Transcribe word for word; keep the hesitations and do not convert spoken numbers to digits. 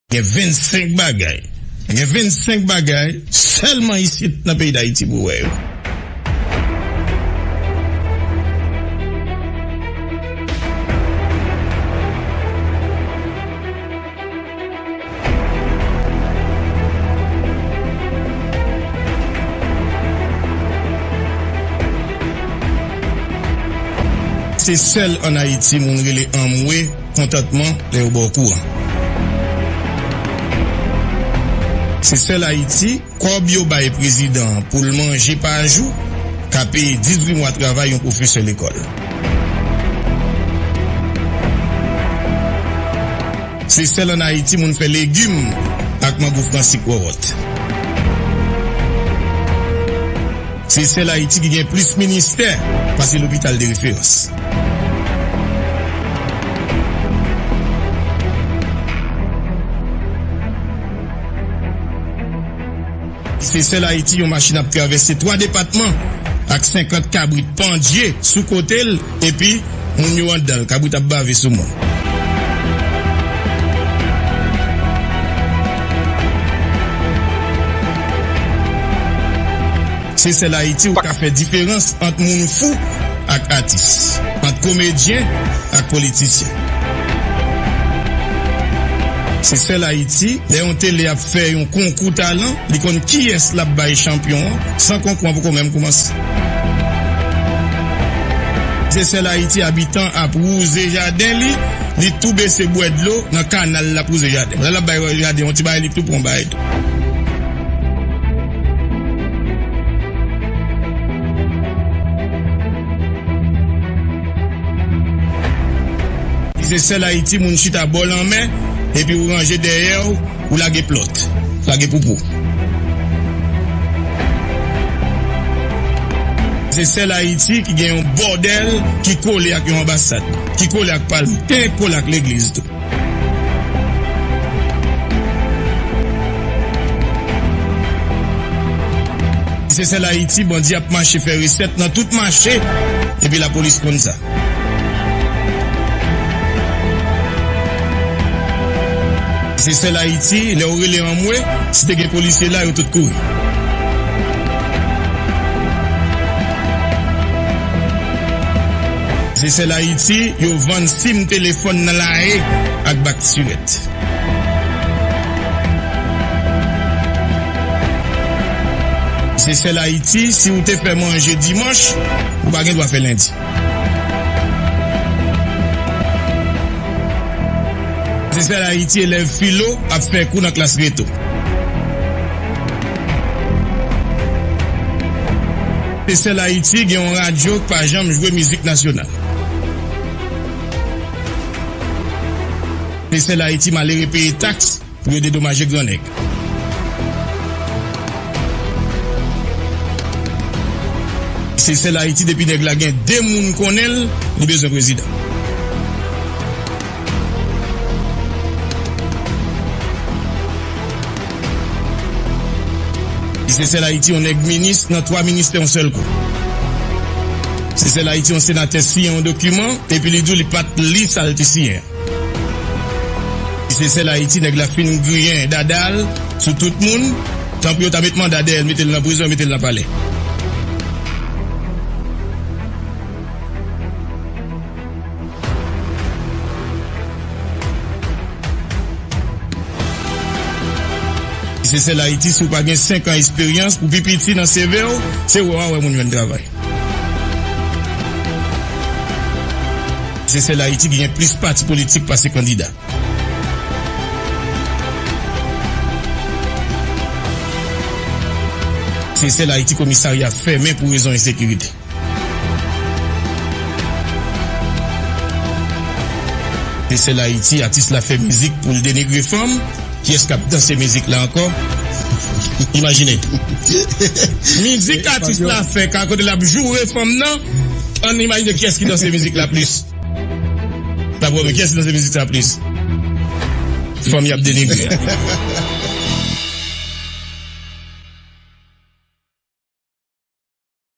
Gen vennsenk bagay. Gen vennsenk bagay sèlman isit nan peyi Dayiti pou w wè yo. Se sèl ann Ayiti moun rele anmwe kontantman lè yo ba w kouran. Se sèl Ayiti, kòb yo bay prezidan an pou l manje pa jou ka peye dizuit mwa travay yon pwofesè lekòl. Se sèl ann Ayiti moun fè legim ak mango fransik wòwòt. Se sèl Ayiti ki gen plis ministè pase lopital de referans. Se sèl Ayiti yon machin ap travèse twa depatman ak senkant kabrit pandye sou kote l, epi moun yo anndan l, kabrit ap bave sou moun. Se sèl Ayiti ou ka fè diferans ant moun fou ak atis, ant komedyen ak politisyen. Se sèl Ayiti, lè yon tele ap fè yon konkou talan, li konn kiyès l ap bay chanpyon an, san konkou an poko menm koumanse. Se sèl Ayiti, abitan ap wouze jaden li, li tou bese bwè dlo nan kanal, l ap wouze jaden. Lè l ap bay jaden yon ti bagay, li tou pran bagay tou. Se sèl Ayiti moun chita bò lanmè, epi ou ranje dèyè w, ou lage plòt, lage poupou. Se sèl Ayiti ki gen yon bòdèl ki kole ak yon anbasad, ki kole ak palm, ki kole ak legliz tou. Se sèl Ayiti, bandi ap mache fè resèt nan tout mache, epi lapolis konn sa. Se sèl Ayiti, lè w rele anmwe, si te gen polisye la, yo tout kouri. Se sèl Ayiti, yo vann sim telefòn nan lari ak bak sirèt. Se sèl Ayiti, si w te fè manje dimanch, ou pa gen dwa fè lendi. Se sèl Ayiti, elèv filo ap fè kou nan klas reto. Se sèl Ayiti, gen yon radyo k pa janm jwe mizik nasyonal. Se sèl Ayiti, malere peye taks pou yo dedomaje gran nèg. Se sèl Ayiti, depi nèg la gen de moun konnen l, li bezwen prezidan. Se sèl Ayiti, yon nèg minis nan twa ministè yon sèl kou. Se sèl Ayiti, yon senatè siyen yon dokiman, epi li di w li pa t li sa l te siyen. Se sèl Ayiti, nèg la fin griyen dada l sou tout moun, tanpri yo ta met manda dèyè l, mete l nan prizon, mete l nan palè. Se sèl Ayiti, si w pa gen senk an esperyans, pou pi piti nan C V w, se wè w a wè moun jwenn travay. Se sèl Ayiti ki gen plis pati politik pase kandida. Se sèl Ayiti komisarya fèmen pou rezon ensekirite. Se sèl Ayiti atis la fè mizik pou l denigre fanm. Kiyès k ap danse mizik la ankò? Imajine. Mizik atis la fè ka kote l ap joure fanm nan. Ann imajine kiyès ki danse mizik la plis. N ap wè men kiyès ki danse mizik sa plis. Fanm y ap denigre a.